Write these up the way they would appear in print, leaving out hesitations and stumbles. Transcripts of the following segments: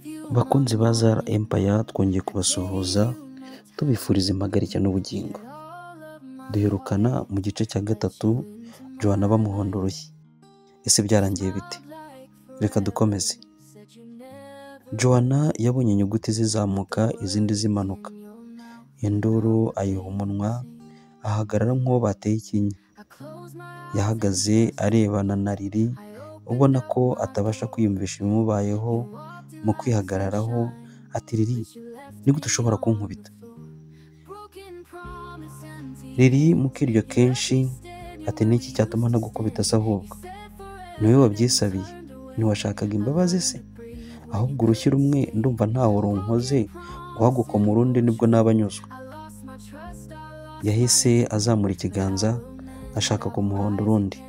Bakunzi ba Zara Empire, twongeye kubasuhuza tubifuriza impagarike n'ubugingo. Duherukana mu gice cya gatatu Joanna bamuhonda urushyi. Ese byarangiye bite? Reka dukomeze. Joanna yabonye inyuguti zizamuka izindi zimanuka. Induru ayiha umunwa, ahagarara nk'uwo bateye ikinya. Yahagaze arebana na Lily, ubona ko atabasha kwiyumvisha ibimubayeho. Mu kwihagararaho ati: "Lily, ni gute ushobora kunkubita?" Lily mu kiryo kenshi ati: "Niki cyatuma ntagukubita se ahubwo? Ni wowe wabyisabiye, ntiwashakaga imbabazi se? Ahubwo urushyi rumwe ndumva ntaho runkoze, guhagukoma urundi nibwo naba nyuzwe." Yahise azamura ikiganza ashaka kumuhonda urundi.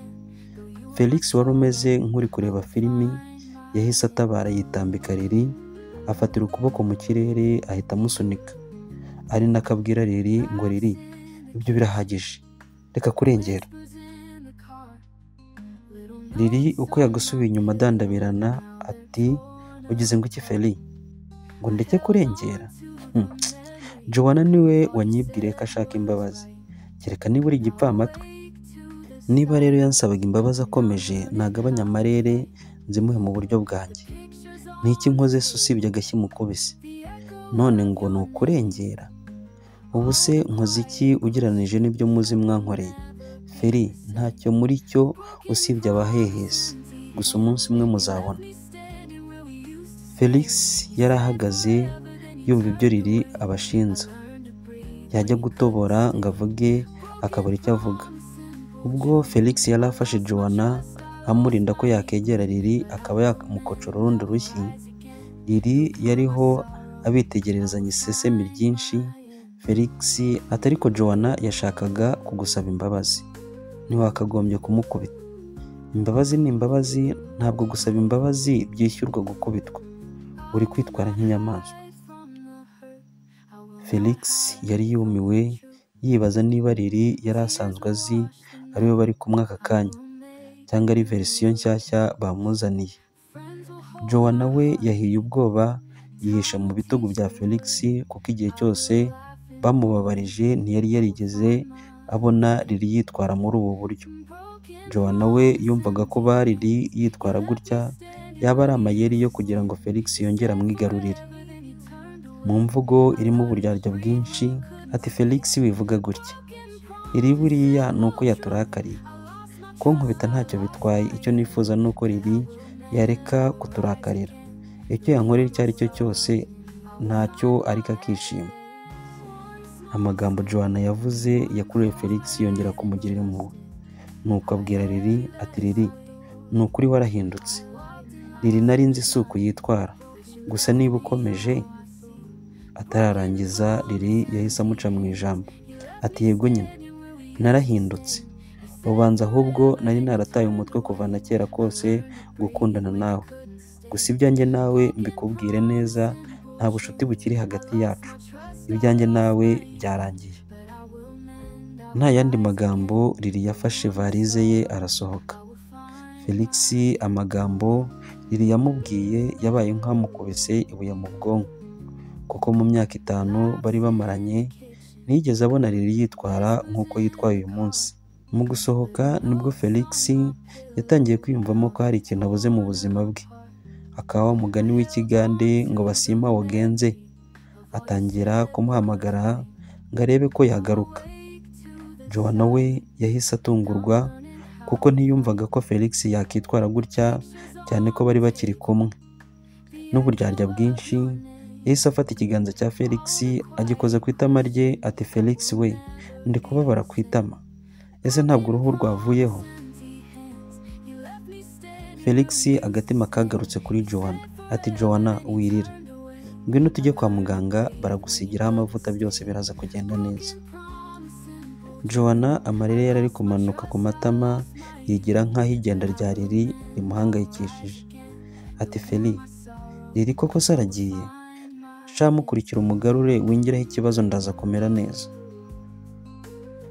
Felix wari umeze nk'uri kureba filimi yahise atabara, yitambika Lily, afatira ukuboko mu kirere ahita amusunika, ari nako abwira Lily ngo: "Lily, ibyo birahagije, reka kurengera." Lily uko yagusubiye inyuma adandabirana ati: "Ugize ngo iki Feli? Ngo ndeke kurengera? Joanna niwe wanyibwiriye ko ashaka imbabazi, kereka niba uri igipfamatwi. Niba rero yansabaga imbabazi akomeje, nagabanya amarere nzimuhe mu buryo bwanjye. Niki nkoze se usibye agashyi mukubise? None ngo ni ukurengera? Ubu se nkoze iki ugereranije n'ibyo muzi mwankoreye? Feri, ntacyo muri cyo usibye abahehesi. Gusa umunsi umwe muzabona." Felix yari ahagaze yumva ibyo Lily abashinja, yajya gutobora ngo avuge akabura icyo avuga. Ubwo Felix yari afashe Joanna amurinda ko yakegera Lily akaba yamukocora urundi rushyi, Lily yariho abitegerezanya isesemi ryinshi. Felix ati: "Ariko Joanna yashakaga kugusaba imbabazi, ntiwakagombye kumukubita. Imbabazi ni imbabazi, ntabwo gusaba imbabazi byishyurwa gukubitwa. Uri kwitwara nk'inyamaswa." Felix yari yumiwe, yibaza niba Lily yari asanzwe azi ariwe bari kumwe aka kanya cyangwa ari verisiyo nshyashya bamuzaniye. Joanna we yahiye ubwoba, yihisha mu bitugu bya Felix, kuko igihe cyose bamubabarije ntiyari yarigeze abona Lily yitwara muri ubu buryo. Joanna we yumvaga ko ba Lily yitwara gutya yaba ari amayeri yo kugira ngo Felix yongere amwigarurire. Mu mvugo irimo uburyarya bwinshi ati: "Felix, wivuga gutya. Lily buriya ni uko yaturakariye. Kunkubita ntacyo bitwaye, icyo nifuza ni uko Lily yareka kuturakarira. Icyo yankorera icyo ari cyo cyose ntacyo, ariko akishima." Amagambo Joanna yavuze yakuruye Felix yongera kumugirira impuhwe. Nuko abwira Lily ati: "Lily, ni ukuri warahindutse. Lily nari nzi si uku yitwara. Gusa niba ukomeje..." Atararangiza, Lily yahise amuca mu ijambo ati: "Yego nyine narahindutse, ubanza ahubwo nari narataye umutwe kuva na kera kose gukundana nawe. Gusa ibyanjye nawe mbikubwire neza, nta bucuti bukiri hagati yacu. Ibyanjye nawe byarangiye." Nta yandi magambo, Lily yafashe varize ye arasohoka. Felix amagambo Lily yamubwiye yabaye nk'amukubise ibuye mu bwonko, kuko mu myaka 5 bari bamaranye ntiyigeze abona Lily yitwara nk'uko yitwaye uyu munsi. Mu gusohoka nibwo Felix yatangiye kwiyumvamo ko hari ikintu abuze mu buzima bwe, akaba wa mugani w'ikigande ngo basima wagenze, atangira kumuhamagara ngo arebe ko yagaruka. Joanna we yahise atungurwa kuko ntiyumvaga ko Felix yakitwara gutya, cyane ko bari bakiri kumwe. N'uburyarya bwinshi yahise afata ikiganza cya Felix agikoza ku itama rye ati: "Felix we, ndi kubabara ku itama. Ese ntabwo uruhu rwavuyeho?" Felix agatima kagarutse kuri Joanna ati: "Joanna, wirira, ngwino tujye kwa muganga, baragusigiraho amavuta, byose biraza kugenda neza." Joanna amarira yari ari kumanuka ku matama, yigira nk'aho igenda rya Lily rimuhangayikishije ati: "Feli, Lily koko se aragiye? Sha mukurikira umugarure, wingiraho ikibazo, ndaza kumera neza."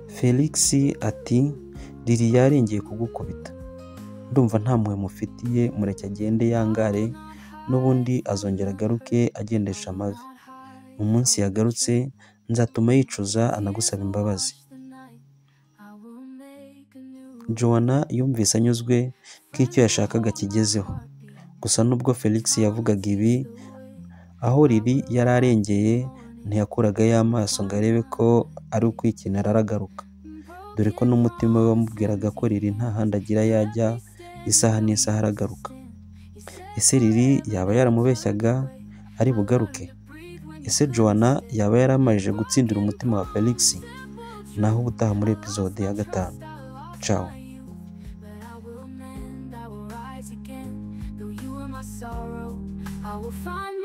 Felix ati: "Lily yarengeye kugukubita, ndumva nta mpuhwe mufitiye, mureke agende yangare. N'ubundi azongera agaruke agendesha amavi. Umunsi yagarutse nzatuma yicuza anagusaba imbabazi. Joanna yumvise anyuzwe ko icyo yashakaga kigezeho. Gusa nubwo Felix yavugaga ibi, aho Lily yari arengeye ntiyakuragayo amaso ngo arebe ko ari ukwikinira aragaruka. Dore ko n'umutima we wamubwiraga ko Lily nta handi agira yajya, isaha n'isaha aragaruka. Ese Lily yaba yaramubeshyaga ari bugaruke? Ese Joanna yaba yaramajije gutsindira umutima wa Felix? Naho ubutaha muri episode ya 5. Ciao. I will mend, I will rise again. Though you are my sorrow, I will find